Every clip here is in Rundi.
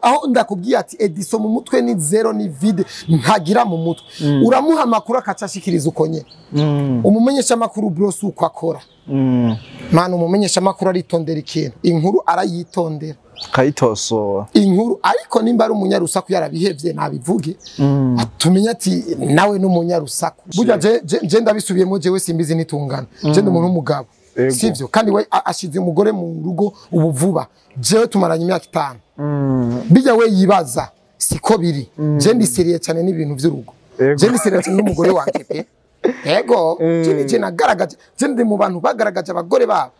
Aho ndakubwiye ati Edison mu mutwe ni zero, ni vide, ntagira mu mutwe. Uramuha amakuru akacashikiriza uko nyene. Umumenyesha amakuru bro si uko akora. Mana, umumenyesha amakuru aritondera ikintu, inkuru arayitondera, kayitosora inkuru. Ariko nimba ari umunyarusaku yarabihevye nabivuge, tumenye ati nawe n'umunyarusaku. Burya je ndabisubiyemo, jewe Simbizi nitungana, je ndi umuntu w'umugabo. Ego. Sivyo? Kandi we ashize umugore mu rugo ubu vuba, jewe tumaranye imyaka 5. Bijya we yibaza siko biri. Je ndi sérieux cyane n'ibintu vy'urugo. Ego. Je ndi sérieux cyane n'umugore wanje pe. Ego, je nagaragaje, je ndi mu bantu bagaragaje abagore babo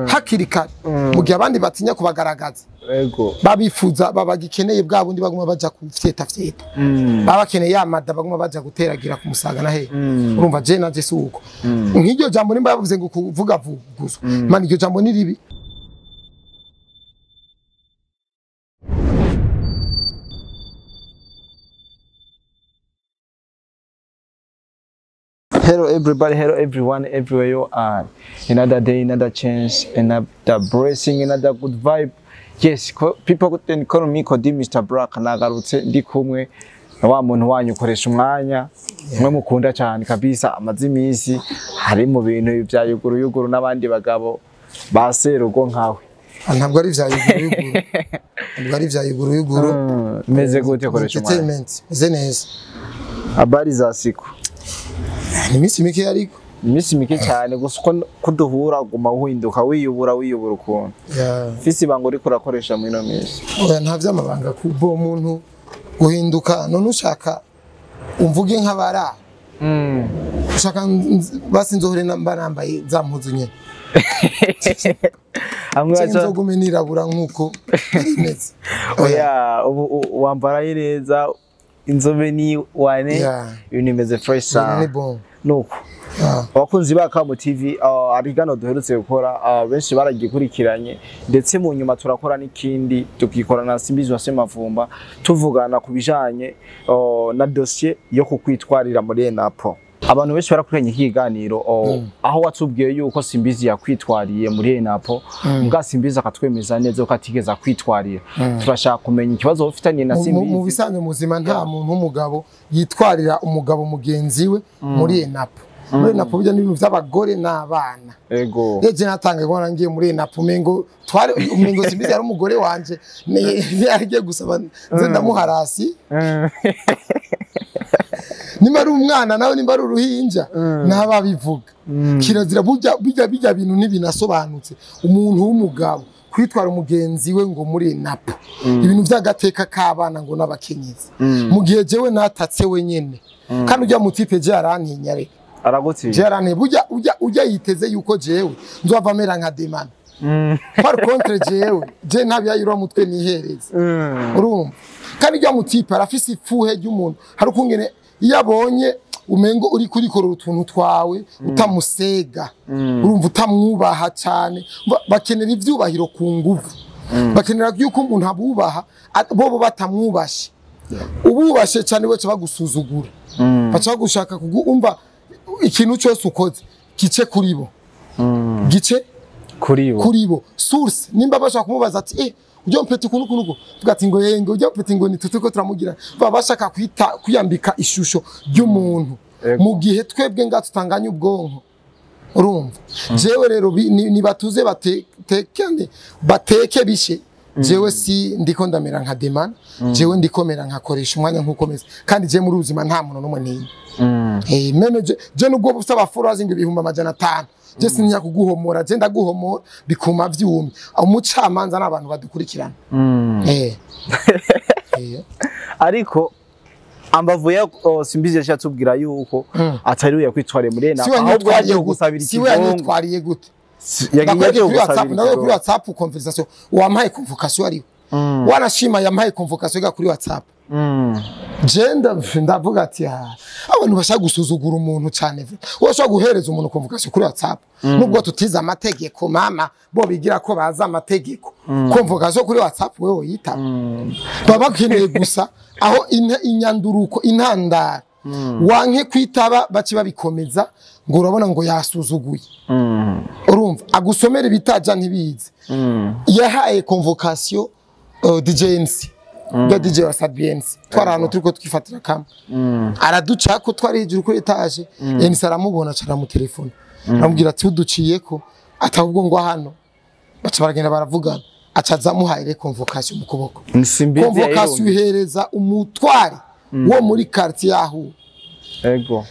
hakiri kare, mu gihe abandi batinya kubagaragaza. Babifuza babagikeneye bwa bundi baguma baja kufyeta fyeta, baba bakeneye ya mada baguma baja guteragira ku musaga na he. Urumva, je nanje si uko. Nk'iryo jambo nimba yavuze ngo kuvuga vuguzwa, man, iryo jambo ni ribi. Hello everybody, hello everyone, everywhere you are. Another day, another chance, another blessing, another good vibe. Yes, people can call me Kodi Mr. Black. Nagarutse ndi kumwe na wa muntu wanyu ukoresha umwanya mwe mukunda cyane kabisa. Amaze iminsi hari mu bintu bya yuguru yuguru n'abandi bagabo ba serugo nkawe. Ah, ntabwo ari vya yuguru yuguru, ntabwo ari vya yuguru yuguru. Meze gute, koresha umwanya? Entertainment meze neza. Habari za siku? Ni iminsi mike ariko. Iminsi mike cyane gusa, uko ko duhura guma uhinduka, wiyubura wiyubura ukuntu. Fisi ibanga uriko urakoresha muri ino minsi? Oya, nta vy'amabanga kubo umuntu guhinduka. None ushaka umvuge nk'abara, ushaka basi nzohore mba nambaye za mpuzu nyene? Hamwe Canke baca nzogume nirabura nkuko nari meze? Oya, ubu wambaraye neza, inzobe ni wane. Ibintu bimeze fresh sana. Ni bon. Nuko abakunzi ba Kamo TV, arigano duherutse gukora, benshi baragikurikiranye, ndetse mu nyuma turakora n'ikindi tukikorana na Simbizi wa Semavumba, tuvugana ku bijanye na dossier yo kukwitwarira muri ENAPO. Abantu benshi barakurikiranye iki kiganiro, aho watubwiye yuko Simbizi yakwitwariye muri ENAPO, mbwa Simbizi akatwemeza neza ko atigeze akwitwarira. Turashaka kumenya ikibazo ufitanye na Mu Simbizi. bisanzwe muzima, nta muntu w'umugabo yitwarira umugabo mugenzi we muri ENAPO. Muri ENAPO burya n'ibintu vy'abagore n'abana. Eje natangaye kubona ngiye muri ENAPO, umengo twari, umengo Simbizi yari umugore wanje, yagiye gusaba nze ndamuharasi. Nimba ari umwana nawe, nimba ari uruhinja n'ababivuga, kirazira burya. Bijya bintu ntibinasobanutse, umuntu w'umugabo kwitwara umugenzi we ngo muri ENAPO, ibintu by'agateka k'abana ngo n'abakenyezi, mu gihe jewe natatse wenyene. Kandi ujya mu type je arantinya reka. Aragutinya? Je arantinya burya. Ujya yiteze yuko jewe nzova mera nka Demana. Par contre jewe je ntabiyayura mutwe nihereza. Urumva, kandi ujya mu type arafise ifuhe ry'umuntu. Hari ukungene iyo abonye umengo uri kurikorera utuntu twawe utamusega, urumva, utamwubaha cyane. Bakenera ivyubahiro ku nguvu, bakenera yuko umuntu abubaha, bobo batamwubashe. Ububashe cyane baca bagusuzugura, baca bagushaka umva ikintu cyose ukoze gice kuri bo, gice kuri bo. Kuri bo source. Nimba bashaka kumubaza ati ujya mpeti ukuntu ukuntu, tuvuga ati ngo ngo ujya mpeti ngo ni tutuko turamugira, baba bashaka kwita kwiyambika ishusho ry'umuntu. Mu gihe twebwe nga tutanganya ubwonko. Urumva, jewe rero nibatuze batekane, bateke bishe. Jewe si ndiko ndamera nka Demana, jewe ndikomera nkakoresha umwanya nkuko meze. Kandi je muri ubuzima nta muntu n'umwe ntinya. Même je nubwo bufite aba followers ngo 500,000, je sinnya kuguhomora, je ndaguhomora bikuma vyumye. Umucamanza n'abantu badukurikirana. Ariko ambavu ya Simbizi yashatubwira yuko atari we yakwitwariye muri ENAPO, Siwe ahubwo yanyitwariye yagiye gute? gusabira Siwe ikigongo. yanyitwariye gute? Yagiye Ndakwereka yagiye kuri gusabira WhatsApp, nawe kuri ikigongo. WhatsApp conversation wampaye convocation ariho. Wanashima yampaye convocation ga kuri WhatsApp. Je ndavuga ati ah, abantu bashaka gusuzugura umuntu cyane. Wowe guhereza umuntu convocation kuri WhatsApp, nubwo tutize amategeko mama, bo bigira ko bazi amategeko. Convocation kuri WhatsApp wewe yitaba? Baba bakeneye gusa aho inyanduruko intandaro wanke kwitaba, baci babikomeza ngo urabona ngo yasuzuguye. Urumva, agusomera ibitaja ntibize. Yahaye convocation DJ MC. Bya DJ wa Sabiens twari ahantu turiko twifatira kamwe, araducako twari hejuru kuri etage. NC aramubona, aca aramutelefona, aramubwira ati uduciyeko atahubwo ngo hano. Baca baragenda baravugana, aca aza amuhaye convocation mu kuboko. Simbizi. Convocation ihereza umutware wo muri quartier yaho.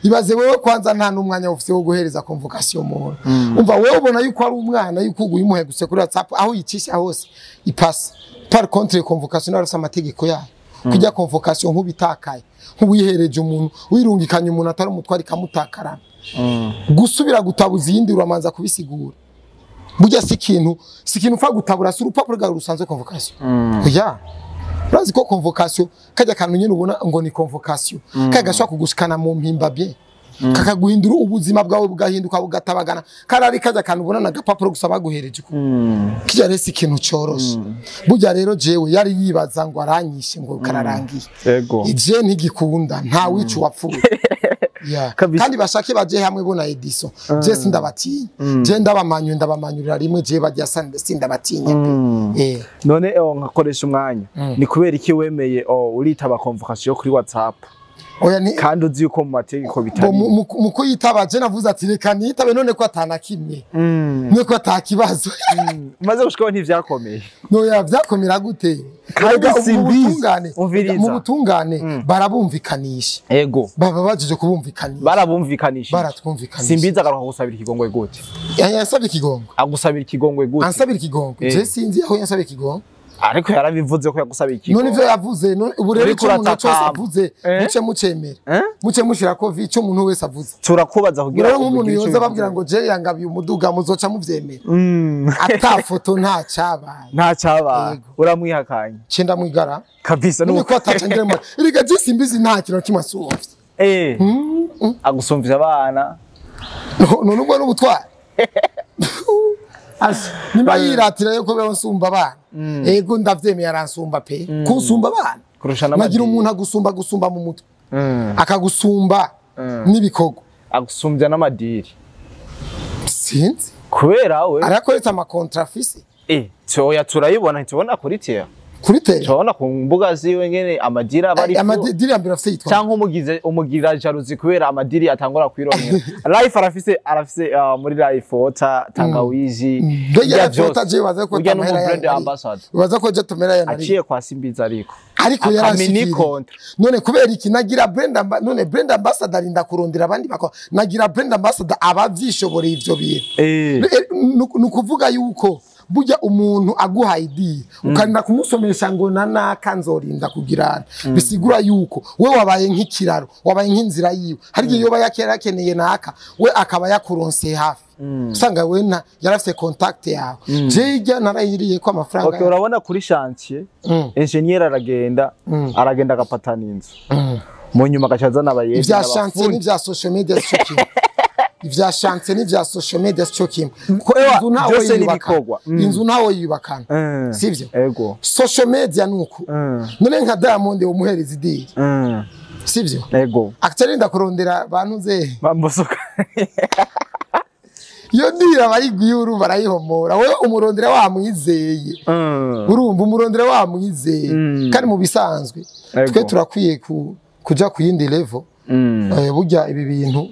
Ibaze wewe kwanza nta n'umwanya ufise wo guhereza convocation umuntu. Umva, wewe ubona yuko ari umwana, yuko uguye umuhe gusa kuri WhatsApp, aho yicisha hose ipasa. Par contre convocation narose amategeko yayo. Kujya convocation nk'ubitakaye, nk'uwihereje umuntu, wirungikanye umuntu atari umutware kamutakarana, gusubira gutabuza iyindi uramanza kubisigura. Burya si ikintu upfa gutabura, si urupapuro rwawe rusanzwe convocation. Oya, urazi ko convocation kajya kantu nyine ubona ngo ni convocation, kajya gashobora kugushikana mu mpimba bien, kakaguhindura ubuzima bwawe bugahinduka bugatabagana. Karari kajya kantu ubona na gapapuro gusa baguhereje uko, kijya rero si ikintu coroshe. Burya rero jewe yari yibaza ngo aranyishe ngo kararangiye. Ije ntigikunda, nta wica uwapfuye. Yeah. Kabisa. Kandi bashake baje hamwe bo na Edison, je sindabatinya, je ndabamanyura, ndabamanyurira rimwe. Je bajya sindabatinya pe. None nkakoresha umwanya, ni kubera iki wemeye uritaba convocation kuri WhatsApp Oya, ni kandi uzi yuko mu mategeko bitari? Mu kuyitaba je navuze ati reka nitabe, none ko atana kimwe, none ko atakibazo. Umaze gushikaho ntivyakomeye? Noya, vyakomera gute? Kandi Erega mu simbizi. butungane, Umviriza. mu butungane barabumvikanisha. Baba bajeje kubumvikanisha. Barabumvikanisha. Baratwumvikanisha. Simbizi agaruka gusabira ikigongwe gute? Yansabye ikigongwe? Agusabira ikigongwe gute? Ansabira ikigongwe? Je sinzi aho yansabye ikigongwe. Ariko yarabivuze ko yagusabira None ikigongwe. ivyo yavuze none ubu rero Uriko icyo umuntu cyose uratakamba. avuze muce mucemera, muce mushira ko icyo umuntu wese avuze. Turakubaza kugira Rero nk'umuntu ugire ico yoza ababwira ubivuze. ngo je yangabiye umuduga, muzoca muvyemera ata foto nta cabaye? Nta cyabaye. Yego. Uramwihakanye. Cenda mwigara. Kabisa. None Nuko ko ataca ngira mu erega je simbizi nta kintu kimwe asumvye. Agusumvya abana. None ubwo n'ubutwari? Asha, nimba yiratira yuko beho nsumba abana, ego ndavyemeye, aransumba pe, kunsumba abana. Kurusha nagira n'amadini. Umuntu agusumba, gusumba mu mutwe, akagusumba n'ibikorwa. Agusumbya n'amadiri. Sinzi. Kubera we Arakoretse ama contrats afise. Oya, turayibona, ntitubona kuri tiya? Kuri tele. Turabona ku mbuga ziwe ngene amadiri aba ari. Amadiri ya mbere afise yitwa Cyangwa umugize umugira jalousie kubera amadiri atangura kwironkera life. Arafise muri life water, tangawizi. Mbega Ibya Life Water, vyose. je baza ko Urya tamahera n'umu brand ambassador. Baza ko je tumera ya nari. Aciye kwa Simbizi ariko. Ariko Akamini yaranshikiriye. Kontra. None kubera iki nagira brand none brand ambassador inda kurondera abandi bako nagira brand ambassador abavyishoboreye ivyo bintu? Ni ukuvuga yuko burya umuntu aguhaye idea ukarinda kumusomesha ngo na naka nzorinda kugirana, bisigura yuko we wabaye nk'ikiraro, wabaye nk'inzira yiwe. Hari igihe yoba yakera yakeneye naka, we akaba yakuronseye hafi, usanga we na yarafise contact yawe. Je ijya narayiriye ko amafaranga. Okay, urabona kuri chantier, engineer aragenda agapatana inzu, mu nyuma agaca azana abayede Ivya chantier n'abafundi. n'ivya social media sico kimwe. Ivya chantier n'ivya social media sico kimwe, kuko Ewa, inzu ntawe byose ni yubakana. ibikorwa. Inzu ntawe yubakana, sivyo? Ego. Social media nuko. None nka Diamond umuhereza idiri, sivyo? Ego. Akarinda kurondera bantu ze? Bambosoka. Iyo dira bariguye, urumva arayihomora. Wewe umurondera wamwizeye. Urumva umurondera wamwizeye. Kandi mu bisanzwe twe turakwiye kuja ku yindi level. Burya ibi bintu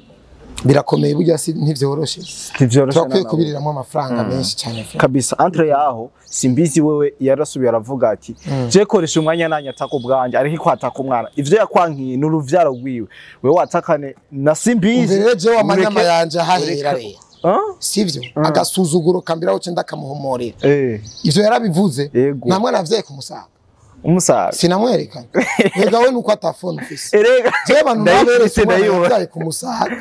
birakomeye, burya si ntivyoroshe. Ntivyoroshe. Turakwiye na kubiriramwo amafaranga menshi cyane. Kabisa. Entre yaho Simbizi wewe yarasubiye aravuga ati je koresha umwanya nanya ataka ubwanje, ariko kwataka umwana ivyo yakwankiye ni uruvyaro rwiwe, wewe watakane na Simbizi. Umve rero, jewe amanyama yanje ahahera rero, Ah? sivyo? Agasuzuguro kambiraho ce ndakamuhomorera. Ivyo yarabivuze. Yego. Nta mwana avyaye kumusaga. Umusaga. Sinamwerekanye rega, we nuko atafone ufise. Erega Jewe abantu naberetse ndayifise, umwana ndayibona. yavyaye kumusaga,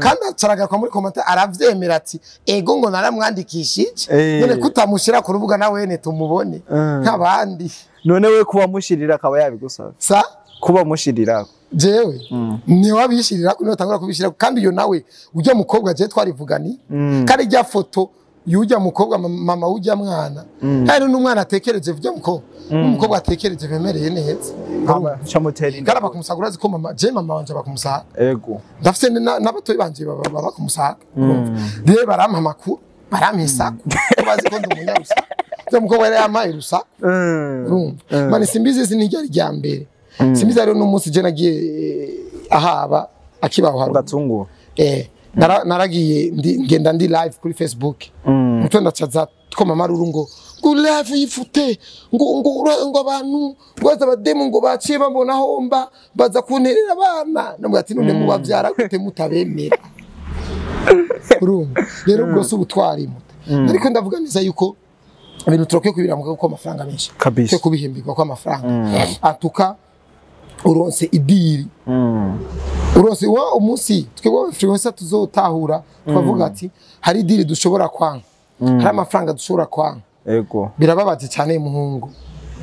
kandi acaragaruka muri commentaire aravyemera ati ego ngo naramwandikishije. None kutamushira ku rubuga nawe wene tumubone nk'abandi? None we kuba mushirira akaba yabigusaba? Sa? Kuba mushirira. Jewe niwe abishirira, niwe atangura kubishira. Kandi uyo nawe ujya mukobwa je twarivugani, kandi ijya foto yujya mukobwa, mama ujya mwana, kandi n'umwana atekereje ujya mukobwa, n'umukobwa atekereje bemereye neza. Camutera inda. Kandi bakumusaga, urazi ko mama, je mama wanje bakumusaga. Ndafise n'abatoyi banje baba kumusaga. Urumva rero barampa amakuru, barampa isaku, ko bazi ko ndi umunyarusaku. Ujya mukobwa yari yampaye urusaku. Urumva, man, Simbizi sinijya rya mbere. Simbizi rero n'umunsi je nagiye ahaba akibaho haruguru. Gatunguru. Naragiye ngenda ndi live kuri Facebook, mutwe ndacaza twoma maruru ngo live yifute, ngo abantu ngo baza abademu ngo baciye bambona homba baza kunterera abana. Ndamubwira ati: "None mubavyara gute mutabemera?" Urumva rero, ubwo si ubutwari muto, ariko ndavuga neza yuko ibintu turakwiye kubiramuka kuko amafaranga menshi Kabisa. tukwiye kubihimbirwa ko amafaranga atuka uronse idiri, uronse wa umunsi twebwe influencer tuzotahura twavuga ati hari idiri dushobora kwanga, hari amafaranga dushobora kwanga. Birababaje cyane, muhungu,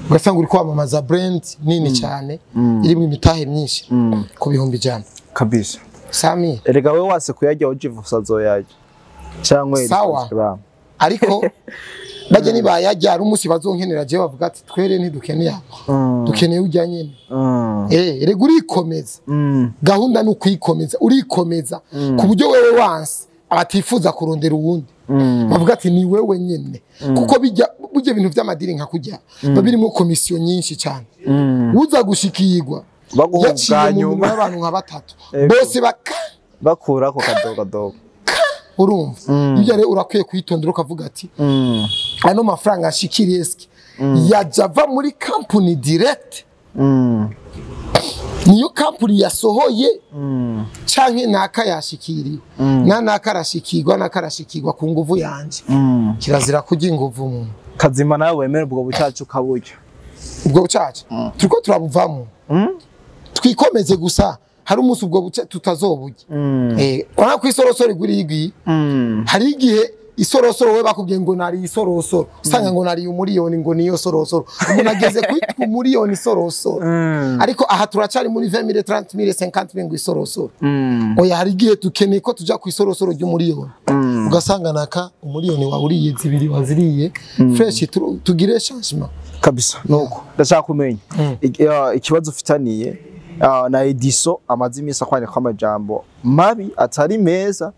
ugasanga uri kwamamaza brand nini cyane irimo imitahe myinshi ku 100,000. Kabisa. Sami. Erega wewe wase kuyarya, ujivusa azoyarya cyangwa Sawa. Instagram. Ariko bajya nibayarya, hari umunsi bazonkenera jewe, bavuga ati: "Twere ntidukeneye ako, dukeneye ujya nyene." Erega urikomeza. Gahunda ni ukwikomeza, urikomeza ku buryo wewe wanse abatifuza kurondera uwundi, bavuga ati: "Ni wewe nyene." Kuko bijya burya ibintu by'amadiri nka kujya biba birimo komisiyo nyinshi cyane, uza gushikirwa Baguha yaciye ubwa mu minwe nyuma. y'abantu nka batatu bose baka Bakurako kadogo. Urumva, ibyo rero urakwiye kwitondera, ukavuga ati: "Ano mafaranga ashikiriye eske yajya ava muri kampuni direct, niyo kampuni yasohoye, canke naka yashikiriwe na naka arashikirwa, naka arashikirwa ku nguvu yanje?" Kirazira kurya inguvu mu Kazima nawe wemera ubwo bucacu ukaburya. Ubwo bucaca turiko turabuvamo, twikomeze gusa. Hari umunsi ubwo buca tutazoburya. Urabona ko isorosoro igura igwiye. Hari igihe isorosoro we bakubwiye ngo nari isorosoro, usanga ngo nari umuriyoni, ngo niyo sorosoro. Umuntu ageze kwitwa umuriyoni isorosoro, ariko aha turacari muri 20,000, 30,000, 50,000 ngo isorosoro. Oya, hari igihe dukeneye ko tuja ku isorosoro ry'umuriyoni, ugasanga naka umuriyoni wawe uriye zibiri, waziriye fresh. Tugire changement. Kabisa. Nuko ndashaka kumenya ikibazo ufitaniye na Ediso amaze iminsi akwandika amajambo mabi atari meza.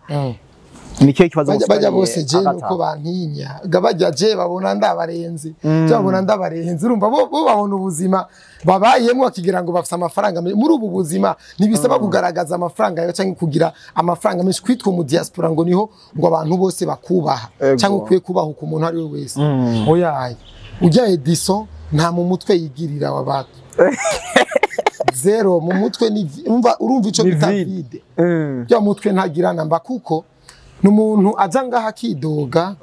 Ni kihe kibazo Bajya mufitaniye bose je hagati nuko aho? Bantinya ga bajya je babona ndabarenze, je babona ndabarenze. Urumva, bo babona ubuzima babayemo bakigira ngo bafise amafaranga menshi. Muri ubu buzima ntibisaba kugaragaza amafaranga yawe cyangwa kugira amafaranga menshi, kwitwa mu diaspora ngo niho ngo abantu bose bakubaha cyangwa ukwiye kubaha ku muntu ari we wese. Oya, ujya Edison nta mu mutwe yigirira wa bantu, zero mu mutwe ni urumva ico Ni bita vide. Vide bya mutwe ntagira namba, kuko ni umuntu aza ngaha akidoga.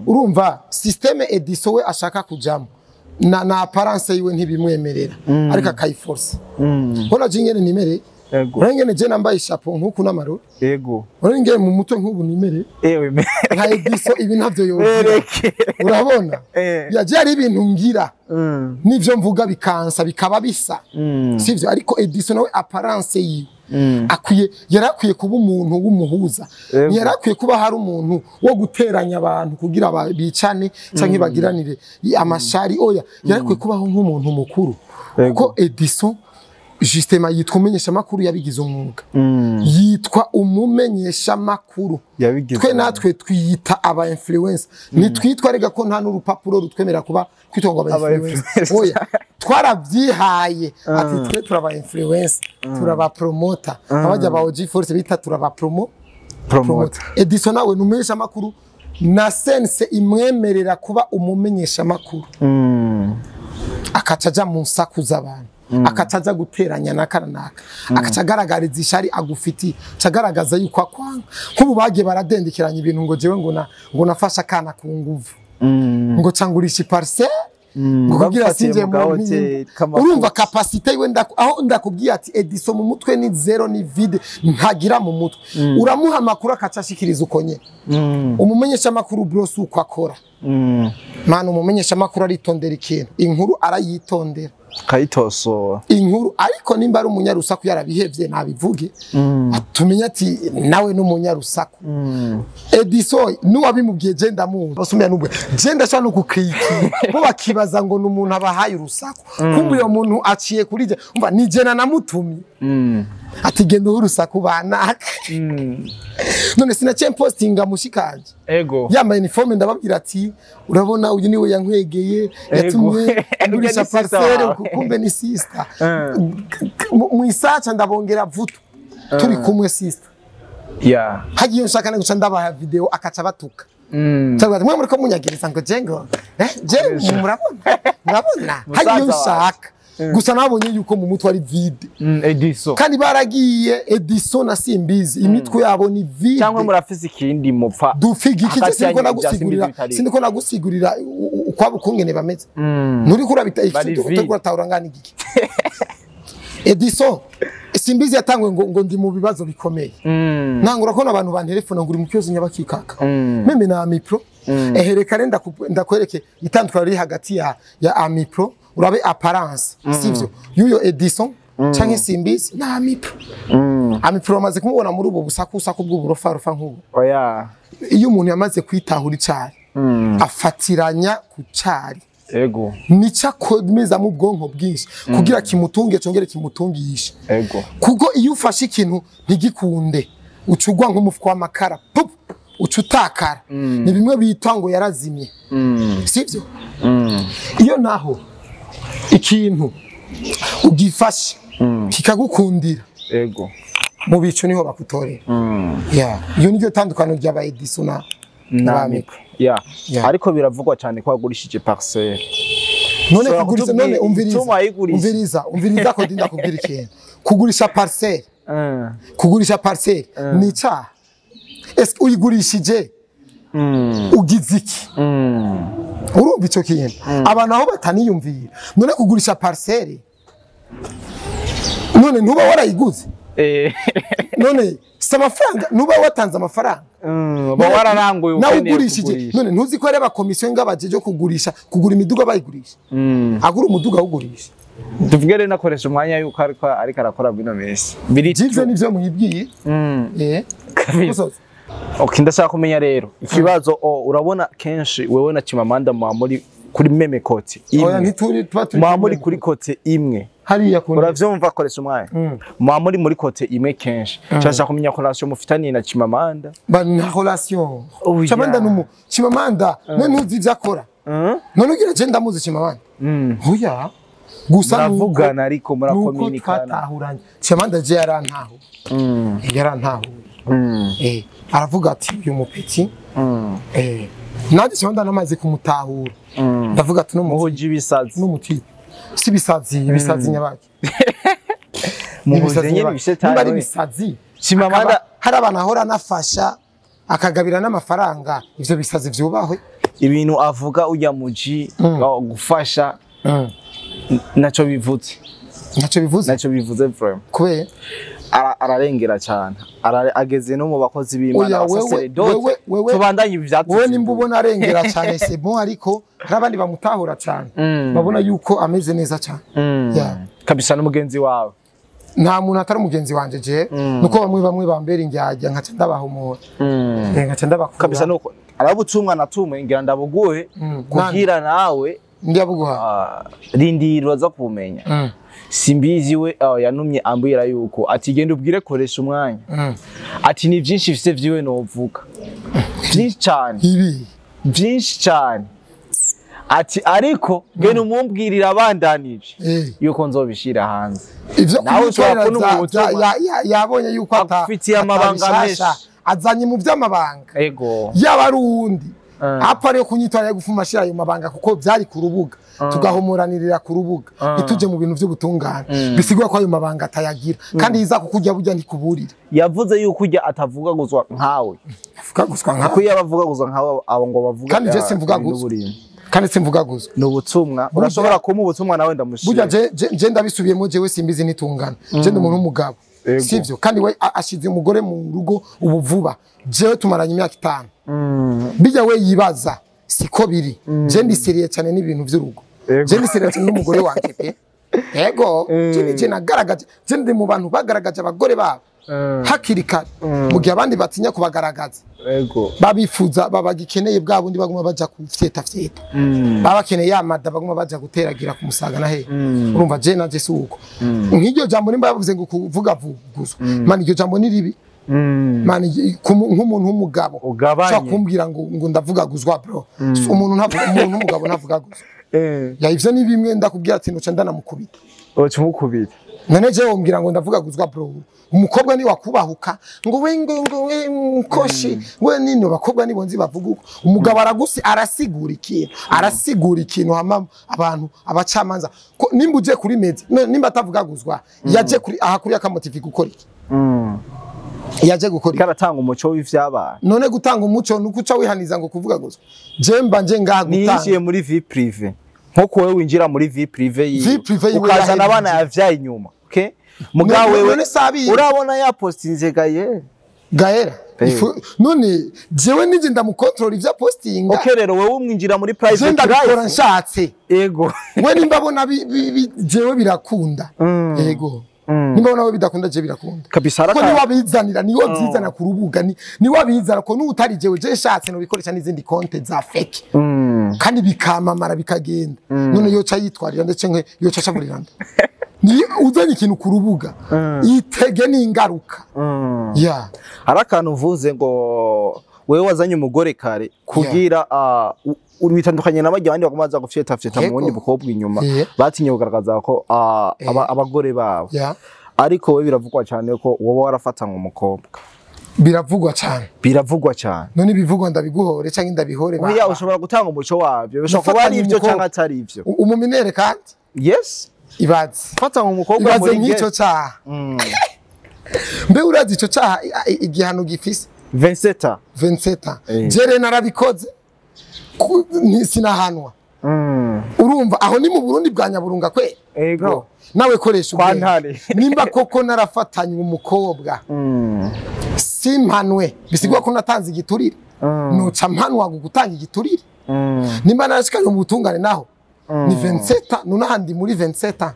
Urumva, système Edison we ashaka kujamo na apparence yiwe ntibimwemerera, ariko akayiforce. Hona je ingene nimere, urabona ingene je nambaye chapeau nkuku n'amarori, urabona ingene mu mutwe nk'ubu nimere Ewe me. nka Edison, ibi ntavyo yogira. Bereke. Urabona, yaje ari ibintu ngira n'ivyo mvuga bikansa bikaba bisa, sivyo? Ariko Edison nawe apparence yiwe akwiye, yari akwiye kuba umuntu w'umuhuza. Yari akwiye kuba hari umuntu wo guteranya abantu kugira bicane canke bagiranire amashari. Oya, yari akwiye kubaho nk'umuntu mukuru, kuko Edison justement yitwa umumenyeshamakuru yabigize umwuga, yitwa umumenyeshamakuru. Yabigize Twe umwuga. natwe twiyita aba influencer, ntitwitwa rega ko nta n'urupapuro rutwemera kuba kwitwa ngo aba Aba influencer. influencer. Oya, twarabyihaye ati twe turaba influencer, turaba promoter, abajya ba OG Force bita turaba promoter. Edison nawe ni umumenyeshamakuru na sense imwemerera kuba umumenyeshamakuru, akaca aja mu nsaku z'abantu, akaca aja guteranya n'aka na naka, akaca agaragariza ishari agufitiye, aca agaragaza yuko akwanga. Nk'ubu bagiye baradendekiranya ibintu ngo jewe ngo nafashe akana ku nguvu, ngo cangurisha iparcelle, ngo kugira Bagufatiye sinje mu mu gahoteli mpinga. k'amafuti. Urumva capacité yiwe, aho ndakubwiye ati Edison mu mutwe ni zero, ni vide, ntagira mu mutwe. Uramuha amakuru akaca ashikiriza uko nyene. Umumenyeshamakuru, bro, si uko akora. Mana, umumenyeshamakuru aritondera ikintu, inkuru arayitondera. Kayitosora. Inkuru, ariko nimba ari umunyarusaku yarabihevye nabivuge, tumenye ati nawe n'umunyarusaku. Edison n'uwabimubwiye je ndamuzi basumya n'ubwe, je ndashaka no kukikira bo bakibaza ngo ni umuntu abahaye urusaku, kumbe uyo muntu aciye kuri je. Umva, ni je nanamutumye. Ati genda urusaku banaka. None sinaciye postinga mushikanje. Ego. Yambaye uniforme ndababwira ati urabona uyu niwe yankwegeye yatumye ngurisha parcelle kumbe ni sister. Mu isacha ndabongera vutu. Turi kumwe sister. Yeah. Hagiye nshaka guca ndabaha video akaca batuka. Cyangwa mwe muri ko munyagiriza ngo jengo. Je murabona. Murabona. Hagiye nshaka. Gusa nabonye yuko mu mutwe ari vide. Edison. Kandi baragiye Edison na Simbizi imitwe yabo ni vide. Cyangwa murafise ikindi mupfa. Dufiga iki sindiko nagusigurira. Sindiko nagusigurira ukwabo kungene bameze. Nturi kurabita iki utegura ngana igiki. Edison Simbizi yatangwe ngo ndi mu bibazo bikomeye. Nangura ko abantu bantelefona ngo uri mu kibazo nyabakikaka. Meme na Amipro. Ehereka renda ndakwereke itandukano riri hagati ya Amipro urabe apparence sivyo yuyo Edison canke Simbizi na Amipro. Amipro amaze kumubona muri ubu busakusaku bw'uburofa rufa nk'ubu. Oya. Iyo umuntu yamaze kwitahura icari afatiranya ku cari. Ego. Nica komeza mu bwonko bwinshi kugira kimutunge congere kimutungishe. Ego. Kuko iyo ufashe ikintu ntigikunde ucugwa nk'umufuko w'amakara pup ucutakara. Ni bimwe bita ngo yarazimye. Sivyo? Iyo naho ikintu ugifashe kikagukundira. Ego. Mu bicu niho bakutorera. Yeah. Iyo niryo tandukano ry'aba Edison na Amipro. Yeah. Ariko biravugwa cyane ko wagurishije parcelle. None kugurisha none umviriza. Umviriza ko ndinda kubwira ikintu. Kugurisha parcelle. Kugurisha parcelle ni cyaha. Est-ce uyigurishije? Ugize iki? Urumva ico kintu. Abantu aho bataniyumvira. None kugurisha parcelle. None ntuba warayiguze. None si amafaranga nuba watanze amafaranga. Ba wararanguye nawe ugurishije. None ntuzi ko areba komisiyo ngabaje yo kugurisha kugura imiduga bayigurisha. Agura umuduga awugurisha. Tuvuge rero nakoresha umwanya yuko ariko arakora bino mesi. Biri nivyo mwibwiye. Okay, ndashaka kumenya rero ikibazo urabona kenshi wewe na Chimamanda muri kuri meme kote imwe. Oya ntituri tuba turi muri kuri kote imwe. Hariya ku uravyumva koresha umwanya. Muri muri kote imwe kenshi. Nshaka kumenya relation mufitaniye na Chimamanda. Ba na relation. Chimamanda numu Chimamanda none ntuzi ivyakora. None ugira je ndamuzi Chimamanda. Oya. Gusa muravugana ariko murakominikana. Twatahuranye. Chimamanda je yarantaho. Yarantahuye. Aravuga ati uyu mupeti. Nanjye Chimamanda namaze kumutahura. Ndavuga ati no muhuji ibisazi. No muti. Si bisazi, ibisazi nyabaki. Muhuze nyene bishetani. Bari bisazi. Chimamanda hari abantu ahora nafasha akagabira n'amafaranga ivyo bisazi vyubahwe. Ibintu avuga ujya muji gufasha naco bivuze. Naco bivuze? Naco bivuze vraiment. Kubera ararengera cyane. Ageze no mu bakozi b'Imana abasacerdote. Tubandanye ivyatsi. Wewe nimba ubona arengera cyane c'est bon ariko hari abandi bamutahura cyane. Babona yuko ameze neza cyane. Yeah. Kabisa n'umugenzi wawe. Nta muntu atari umugenzi wanje je. Nuko bamwe bambera injyajya nkaca ndabahumura. Nkaca ndabakura. Kabisa nuko arabutumwa natumwe ngira ndabuguhe kugira nawe ndabuguha. Rindiro za kumenya. Simbizi we yanumye ambwira yuko ati genda ubwire koresha umwanya. Ati ni byinshi bifise vyiwe novuga. Byinshi cyane. Ibi byinshi cyane. Ati ariko genda umumbwirira abandanije yuko nzobishira hanze. Ivyo nawe yabonye yuko afitiye amabanga menshi. Azanye mu by'amabanga. Ego. Yaba ari uwundi. Apfa ariyo kunyitwara yo gufuma ashira ayo mabanga kuko byari ku rubuga tugahomoranirira ku rubuga ituje mu bintu by'ubutungane bisigura ko ayo mabanga atayagira kandi yiza kukujya burya ndikuburira. Yavuze yuko ujya atavuga guzwa nkawe. Avuga guzwa nkawe. Kuko yabavuga guzwa nkawe abo ngo bavuga. Kandi je simvuga guzwa. Kandi simvuga guzwa. Ni ubutumwa urashobora kumuha ubutumwa nawe ndamushira. Burya je ndabisubiyemo jewe Simbizi nitungana. Je ndi umuntu w'umugabo. Sivyo kandi we ashize umugore mu rugo ubu vuba. Jewe tumaranye imyaka 5. Bijya we yibaza siko biri. Je ndiseriye cyane n'ibintu by'urugo. Je ndiseriye cyane n'umugore wanje pe. Ego je nagaragaje, je ndi mu bantu bagaragaje abagore babo hakiri kare, mu gihe abandi batinya kubagaragaza. Ego. Babifuza babagikeneye bwa bundi baguma baja kufyeta fyeta, babakeneye ya mada baguma baja guteragira ku musaga na he. Urumva je nanje si uko nk'iryo jambo nimba yavuze ngo kuvuga vuguzwa, man, iryo jambo ni ribi, man. Nk'umuntu w'umugabo Ugabanye. ushobora kumbwira ngo ndavugaguzwa, bro. Umuntu ntavuga, umuntu w'umugabo ntavugaguzwa. Ya, ivyo ni bimwe ndakubwira ati noca ndanamukubita. Uca umukubita. None jewe wombwira ngo ndavugaguzwa, bro? Umukobwa ni wakubahuka ngo we ngo we nkoshi we nino, bakobwa nibo nzi bavuga uko. Umugabo aragusi arasigura ikintu, arasigura ikintu, hama abantu abacamanza ko nimba uje kuri mezi nimba atavugaguzwa, yaje kuri aha kuri akamotivi gukora iki? Yaje gukora iki? Karatanga umuco w'ivyabaye. None gutanga umuco nuko uca wihaniza ngo kuvugaguzwa? Je mba nje ngaha Niyinjiye gutanga muri vie privée, nko wewe winjira muri vie privée yiwe, Vie privée yiwe ukazana yahereje. abana yavyaye inyuma, okay, mugabo wewe None sabi urabona yapostinze gaye. Gaera. Eh. None jewe nije ndamukontrola ivya postinga? Okay, rero wewe umwinjira muri Je private ndabikora life. nshatse. Ego. We nimba abona jewe birakunda, yego, nimba abona we bidakunda, je birakunda. Kabisa. Ko Araka niwe abizanira, niwe byizana ku rubuga, niwe abizana, ko n'utari jewe, je nshatse nobikoresha n'izindi konte za fake kandi bikamamara bikagenda. None yoca yitwarira ndetse nke yoca acaburira nde? Ni uzanye ikintu ku rubuga, itege n'ingaruka ya. Hari akantu uvuze ngo wewe wazanye umugore kare kugira witandukanye na barya bandi baguma baza gufyeta fyeta mu Yego. bundi bukobwa inyuma, batinye kugaragaza ko abagore babo, ariko we biravugwa cyane ko wowe warafatanywe umukobwa. Biravugwa cyane. Biravugwa cyane. None ibivugwa ndabiguhore cyangwa ndabihore? Oya, ushobora gutanga umuco wabyo, bishobora kuba ari Gufatanya ibyo umukobwa. cyangwa atari ibyo. Umuminere kandi. Yes. Ibaze. Fatanywe umukobwa Ibaze muri nk'icyo gate. cyaha. Mbe urazi ico cyaha igihano gifise? 27. 27. Eh. Jere narabikoze, sinahanwa. Urumva aho ni mu Burundi bwa Nyaburunga kwe. Ego. Bro, nawe koresha Kwa ubwenge. Ntare. Nimba koko narafatanywe umukobwa simpanwe, bisigwa ko natanze igiturire, noca mpanwa gutanga igiturire. Nimba narashikanye mu butungane naho ni 27, none ahandi muri 27.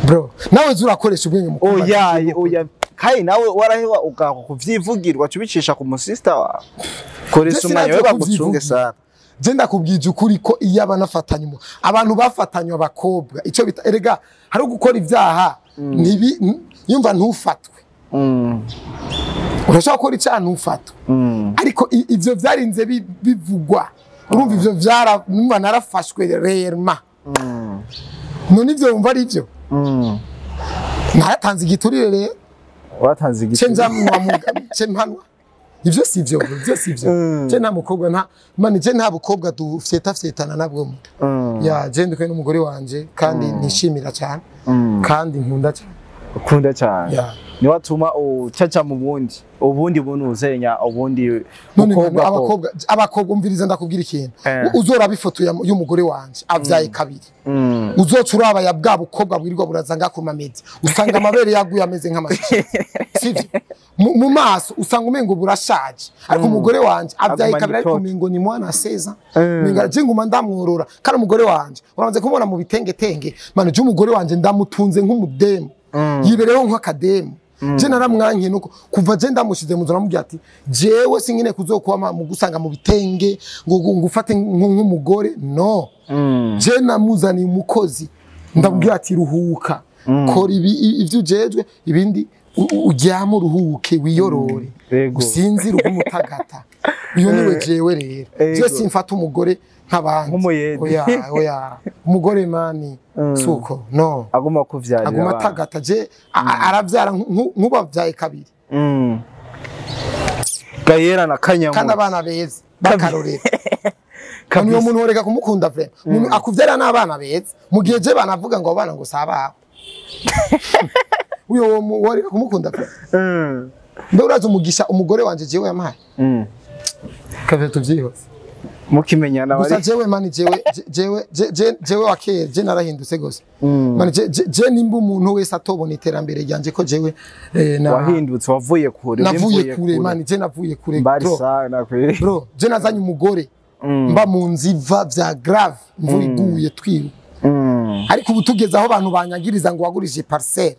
Bro, nawe zurakoresha ubwenge mu kubaza. Oya, oya, kandi nawe warahewa ugaho kuvyivugirwa cubicisha ku musista wawe, koresha Je umwanya sinaje we bagucunge kuvyivugira. sana. Je ndakubwije ukuri ko iyo abanafatanye abantu bafatanywe abakobwa, icyo bita erega hari gukora ibyaha ntibi yumva ntufatwe. Urashobora gukora icyaha ntufatwe, ariko ivyo vyarinze bivugwa. Urumva ivyo vyara numva narafashwe rema. None ivyo wumva ari ivyo? Naratanze igiturire rero. Watanze Ce igiti. Nzamwa ce mpanwa, ivyo si ivyo, ivyo si ivyo. Je nta mukobwa, nta mani, je nta bukobwa dufyeta fyetana nabwo. Ya, je ndikwe n'umugore wanje kandi nishimira cyane kandi nkunda cyane. Ukunda cyane. Ya. Ni watuma ucaca mu bundi ubundi buntu uzenya ubundi None bukobwa ko abakobwa, umviriza ndakubwira ikintu. Eh. Uzoraba ifoto y'umugore wanje avyaye kabiri, uzoca uraba ya bwa bukobwa bwirirwa buraza ngaha ku mamedi, usanga amabere yaguye ameze nk'amashisha, sivyo? Mu maso usanga umengo burashaje, ariko umugore wanje avyaye Agumana kabiri, ariko itoto. umengo ni mwana seza, umengo je nguma ndamworora. Kandi umugore wanje uramaze kumubona mu bitengetenge, mani. Je umugore wanje ndamutunze nk'umudemu, yibereho nk'akademu. Je naramwankiye nuko kuva je ndamushize mu nzu namubwira ati jewe sinkine kuzokuba mu gusanga mu bitenge ngo ngufate nk'umugore, no. Je namuzaniye umukozi, ndabwira ati ruhuka, kora ibi ivyo ujejwe, ibindi uryame uruhuke wiyorore, Yego. usinzire ugumutagata. Uyo niwe jewe rero. Yego. Je simfata umugore nk'abandi. Nk'umuyede. Oya, oya, umugore mani suko no. Aguma kuvyarira Aguma abana. atagata. Je aravyara nk'ubavyaye kabiri. Gayera na Kandi Kanyamu. abana beza bakarorera. Kandi uwo muntu woreka kumukunda vraiment? Umuntu akuvyara n'abana beza, mu gihe je banavuga ngo abana ngo sabawe, uyo woreka kumukunda vraiment? Mbe urazi umugisha umugore wanje jewe yampaye? Kave tuvyihose. Mukimenyana Gusa bari jewe mani, jewe jewe jewe wa kera, je narahindutse gose mani. Je nimba umuntu wese atobona iterambere ryanje ko jewe na Wahindutse, wavuye kure. Navuye kure mani, je navuye kure, Mbari bro. sana kwe. Bro, je nazanye umugore mba mu nzu iva vya grave, imvura iguye twiwe. Ariko ubu tugeze aho abantu banyagiriza ngo wagurishije parcelle,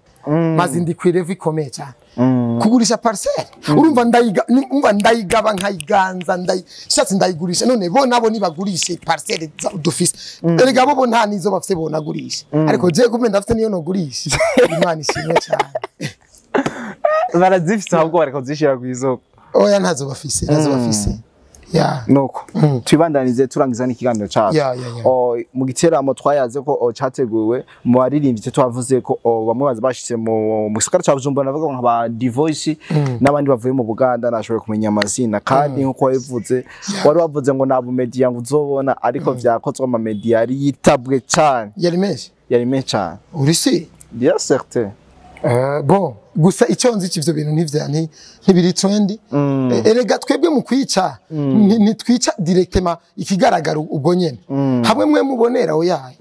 maze ndi ku level ikomeye cyane. Kugurisha parcelle, urumva umva ndayigaba nkayiganza, ndayishatse ndayigurisha. None bo nabo nibagurishe parcelle dufise. Erega bo nta nizo bafise bonagurisha, ariko je kumbe ndafite niyo nogurisha. Imana ishimwe cyane. Barazifise, ahubwo bareka kuzishira ku isoko. Oya, ntazo bafise, ntazo bafise ya. Nuko twibandanize, turangiza n'ikiganiro cacu. Ya. Mu giteramo twayaze ko categuwe mu baririmbyi, twavuze ko bamwe baza bashitse mu gisagara ca Bujumbura, navuga nka ba Divoice n'abandi bavuye mu Buganda, nashoboye kumenya amazina. Kandi nkuko wabivuze, wari wavuze ngo nta bumedia ngo uzobona, ariko vyakozwe, ama media yari yitabwe cane. Yari menshi. Yari menshi cane. Uri si Bien certain. Bon, gusa icyo nzi ivyo bintu ntivya ntibiri trend. Erega twebwe mu kwica ntitwica directement ikigaragara ubwo nyene hamwe mwe mubonera. Oya,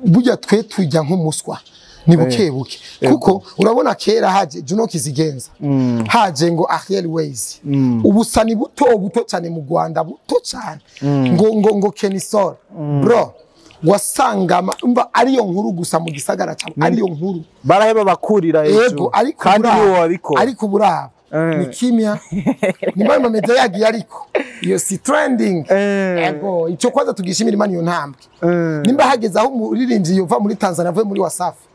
burya twe tujya nk'umuswa, ni buke buke, kuko urabona kera haje Juno Kizigenza, haje ngo Ariel Ways, ubusa ni buto buto cyane mu Rwanda, buto cyane, ngo Kenny Sol, bro, wasanga umva ariyo nkuru gusa mu gisagara cya, ariyo nkuru. Baraheba bakurira hejuru. Ego, ariko kandi buraba, niwo wabikora. Ariko buraba ni kimya, ni mwe media yagiye, ariko iyo si trending. Ego, icyo kwanza tugishimira Imana iyo ntambwe. Nimba hageze aho umuririmbyi yova muri Tanzania avuye muri Wasafi,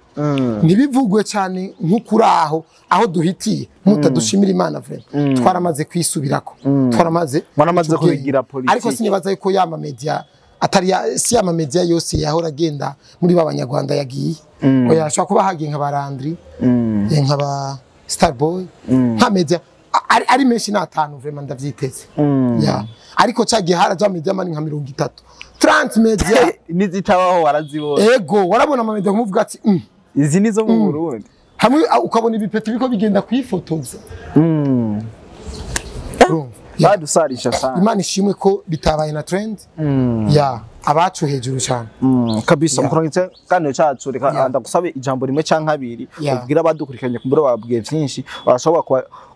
ntibivugwe cyane nk'ukuri aho duhitiye, mutadushimira Imana. Vraiment twaramaze kwisubirako, twaramaze Mwaramaze guca ubwenge. kubigira politiki. Ariko sinibaza yuko yama media atari si yama media yose yahora agenda muri ba banyarwanda yagiye. Oya, ashobora kuba hagiye nka barandri, nka ba Starboy, nka media ari menshi, ni atanu vraiment ndavyiteze ya. Ariko cagiye haraja media mani nka 30, 30 media. N'izitabaho warazibona. Ego, warabona ama media kumuvuga ati Izi nizo mu Burundi. Hamwe ukabona ibipeti biko bigenda kwifotoza. Urumva? Ya. Badusarisha sana. Imana ishimwe ko bitabaye na trend ya abacu hejuru cyane. Kabisa. Mukurangiza ikiganiro cacu, reka ndagusabe ijambo rimwe canke abiri ubwira abadukurikiranye. Kumbura babwiye vyinshi, barashobora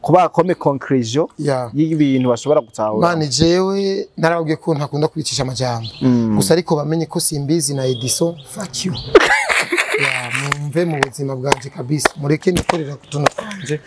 kuba comme conclusion y'ibintu bashobora gutahura. Mane, jewe narababwiye ko ntakunda kwicisha amajambo gusa, ariko bamenye ko Simbizi na Edison, fuck you. Ya, mumve mu buzima bwanje kabisa, mureke nikorera ku tuntu twanje.